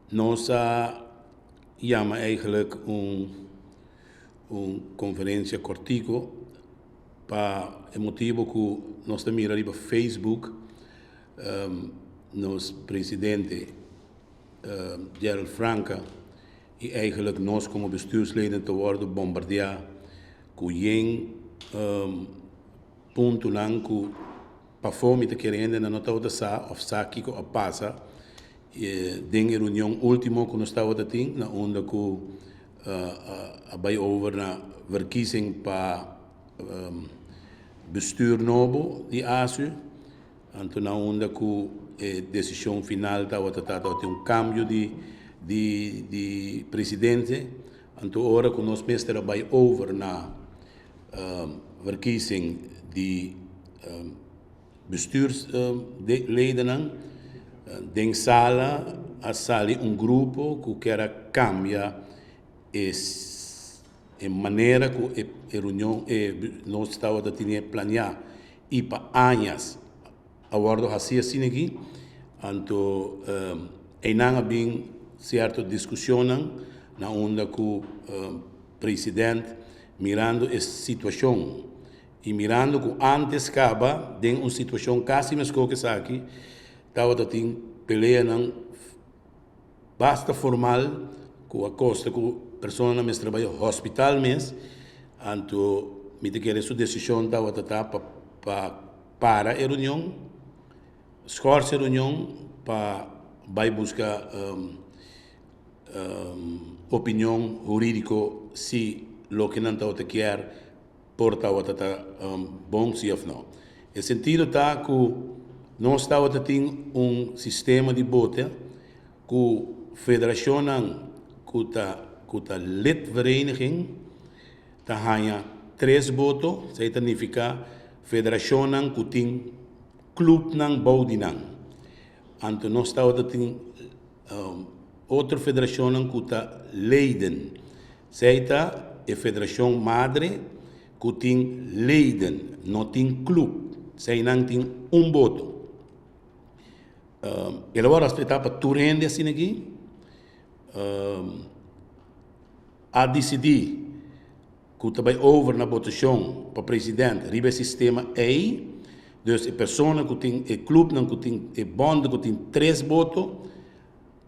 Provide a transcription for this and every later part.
Nos a yama eigenlijk un un conferencia cortico pa e motibo cu nos ta mira riba Facebook nos presidente Gerald Franca y eigenlijk nos como bestuursleden ta wordo bombardea cu yen puntonan cu pafó mi ta kere hendenan no tabata sa of sa kico a pasa den e reunion ultimo cu nos tabata tin na unda cu a bay over na verkiezing pa bestuur nobo di ASU. Anto na unda cu e decision final tabata ta tabatin un cambio di di di presidente. Anto ora cu nos mester a bay over na verkiezing di bestuursledennan den sala a sali un grupo cu kier a cambia e e manera cu e reunion e nos tabata tene planea y pa añas a wordo haci asina aki, anto eynan a bin cierto discusionnan na unda cu president mirando e situacion y mirando cu antes caba den un situacion casi mesco cu esaki tabata tin peleanan Basta formal cu a costa cu personanan mester bay hospital mes, anto mi ta kere su decision tabata ta pa pa para e reunion, schors e reunion pa bay busca opinion huridico si loke nan tabata kier por tabata ta bon si of no. E sentido ta cu nos tabata tin un sistema di bote cu federacionnan cu ta cu ta lidvereniging ta haña tres boto, esey ta nifica federacionnan cu tin clubnan bou di nan. Anto nos tabata tin otro federacionnan cu ta leden. Esey ta e federacion madre cu tin leden, no tin club. Eseynan tin un boto. El a wòrdu respetá pa tur hende asina aki. A disidí ku ta bai over na botashon pa president riba e sistema ei. Dus e persona ku tin e klupnan ku tin e bònde ku tin tres boto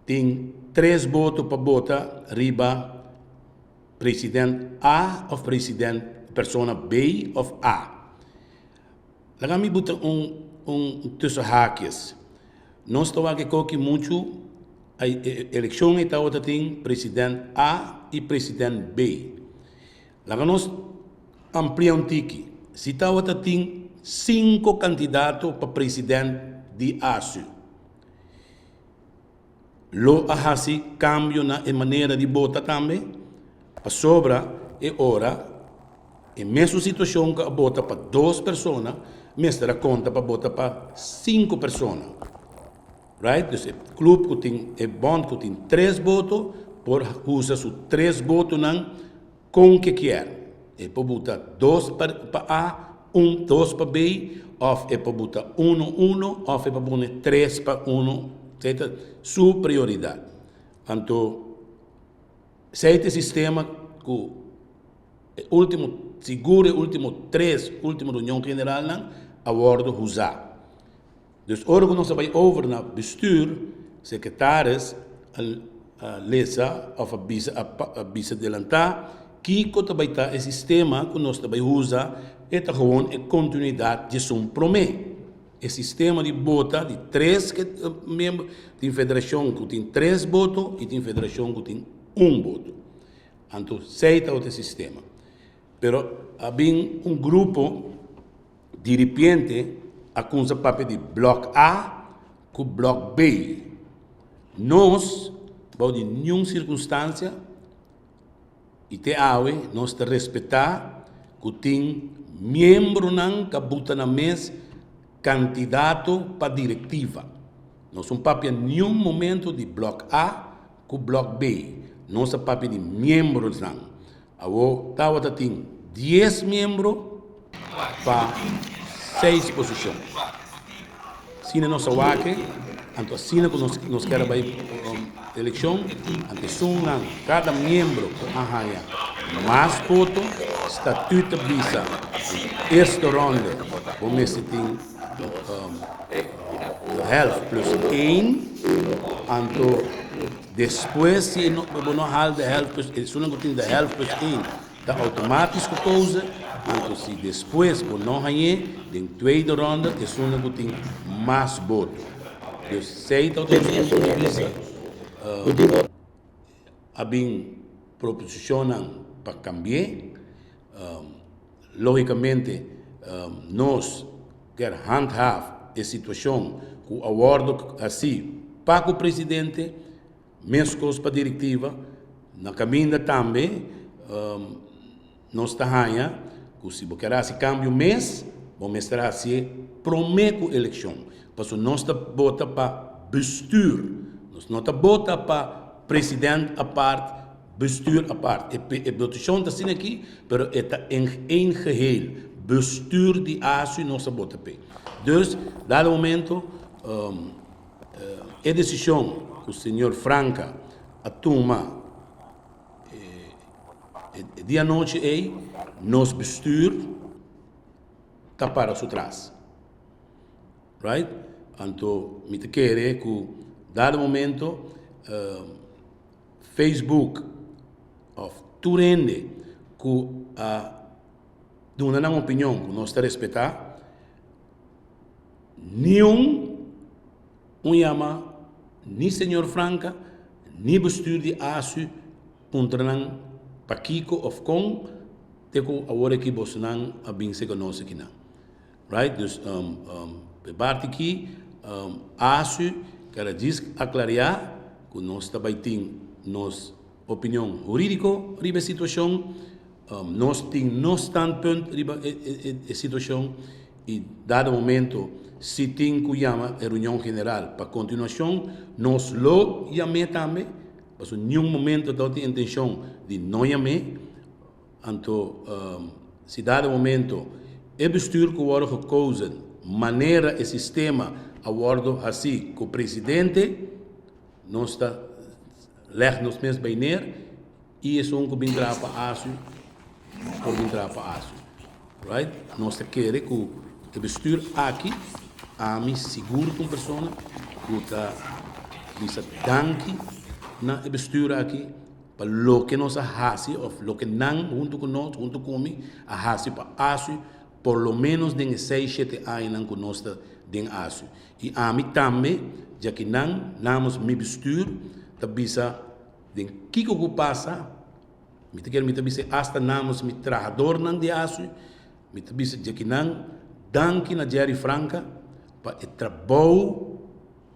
tin tres boto pa bota riba president A òf president persona B òf A. Laga mi buta un un tussen haakjes. Nos ta wak e koki muchu e elekshon ei tabata tin president A i president B. Laga nos amplia un tiki. Si tabata tin sinku kandidato pa president di ASU. Lo a hasi kambio na e manera di bota tambe, pasobra e ora e mesun situashon ku a bota pa dos persona mester a konta pa bota pa sinku persona. Right? Dus e club ku tin e bond ku tin tres boto por usa su tres botonan Kon ke kier. E por buta dos pa pa A, un dos pa B, òf e por buta uno uno, òf e por pone tres pa uno. Esei ta su prioridat. Anto esei ta e sistema ku e ultimo, sigur e ultimo tres ultimo reunion generalnan a wòrdu usá. Dus ora ku nos a bai over na bestuur, sekretaris a lesa òf a bisa a bisa delantá kiko ta bai ta e sistema ku nos ta bai usa, e ta gewoon e kontinuidat djesun promé. E sistema di bota di tres miembro, tin federashon ku tin tres boto i tin federashon ku tin un boto. Anto esei ta otro sistema. Pero a bin un grupo. Diripiente a kumsa papia di blòk A ku blòk B. Nos, bou di niun sirkunstansia i te awe nos ta respetá ku tin miembronan ka buta nan mes kandidato pa direktiva. Nos un papia niun momento di blòk A ku blòk B. Nos a papia di miembronan. Awor tabata tin dies miembro pa seis posishon. Asina nos a wak, anto asina ku nos nos kier a bai. elekshon, anto esunnan kada miembro ku a haña mas voto, statüt ta bisa den eerste ronde bo mester tin de helft plus één, anto despues si bo no haal de helft plus esunnan ku tin de helft plus één ta outomatisch gekozen, anto si despues bo no hañ'é den tweede ronde esunnan ku tin mas voto. Dus sei ta otro punto di bista a bin proposicionnan pa cambi'é. Logicamente nos kier handhaaf e situacion cu a wordo haci pa cu presidente, mescos pa directiva. Na caminda tambe nos ta haña cu si bo kier haci cambio mes, bo mester hacié prome cu eleccion. Pasobra nos ta bota pa bestuur, nos no ta bota pa president apart, bestuur apart. E votashon ta asina aki, pero e ta en een geheel. Bestuur di ASU nos ta bota p'e. Dus, dado momento, e desishon ku señor Franca a tuma e dia anochi ei, nos bestuur ta para su tras. Right? Anto mi ta kere ku dado momento Facebook of tur hende ku a duna nan opinion ku nos ta respetá, niun un yama ni señor Franca ni bestuur di ASU puntra nan pakiko of kon te ku awor aki bosonan a bin seka nos akinan. Right? Dus e parti aki ASU ker a djis aklariá ku nos ta bai tin nos opinion hurídiko riba e situashon, nos tin nos standpunt riba e situashon i dado momento si tin ku yama e reunion general pa kontinuashon nos lo yam'é tambe, pasobra niun momento ta tin intenshon di no yam'é. Anto si dado momento e bestuur ku wòrdu gekozen manera e sistema a wòrdu hasi ku presidente, nos ta lèg nos mes bai neer i esun ku bin traha pa ASU por bin traha pa ASU. Right? Nos ta kere ku e bestuur aki, ami sigur ta un persona ku ta bisa danki na e bestuur aki. Pa loke nos a hasi of loke nan huntu ku nos, huntu ku mi, a hasi pa ASU por lo menos den e seis, shete añanan ku nos ta den ASU. I ami tambe, dja ki nan, namens mi bestuur, ta bisa den kiko ku pasa, mi ta kere mi ta bisa asta namens mi trahadornan di ASU, mi ta bisa dja ki nan, danki na Jerry Franca pa e trabou,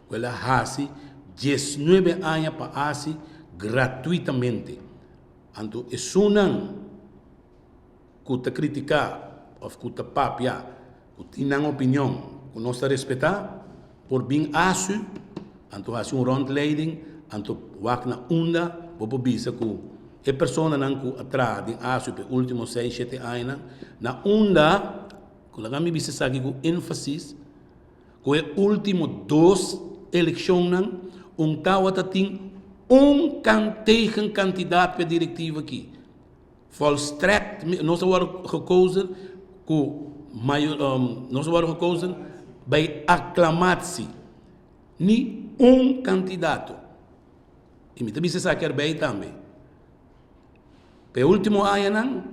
ku el a hasi diesnuebe aña pa hasi gratuitamente. Anto esunnan ku ta kritiká òf ku ta papia, ku tin nan opinion ku nos ta respetá, por bin asu, anto hasi un rondleiding, anto wak na unda bo por bisa ku e personanan ku a traha den asu pa e último seis, shete añanan, na unda, ku laga mi bisa esaki ku énfasis, Ku e último dos elekshonnan un tawata tin un kan tegenkandidaat p'e direktiva aki. Volstrekt nos a wòrdu gekozen ku mayo nos a wòrdu gekozen by aklamatie. Ni un kandidato. I mi ta bisa esaki erbij tambe. P'e último añanan,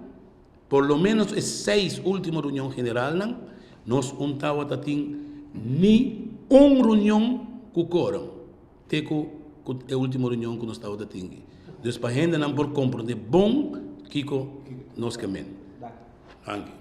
por lo ménos e seis último reunion generalnan, nos un tawata tin ni un reunion ku kórum te ku ku e último reunion ku nos tawata tin. Dus pa hendenan por komprondé bon kiko nos ke men. Danki.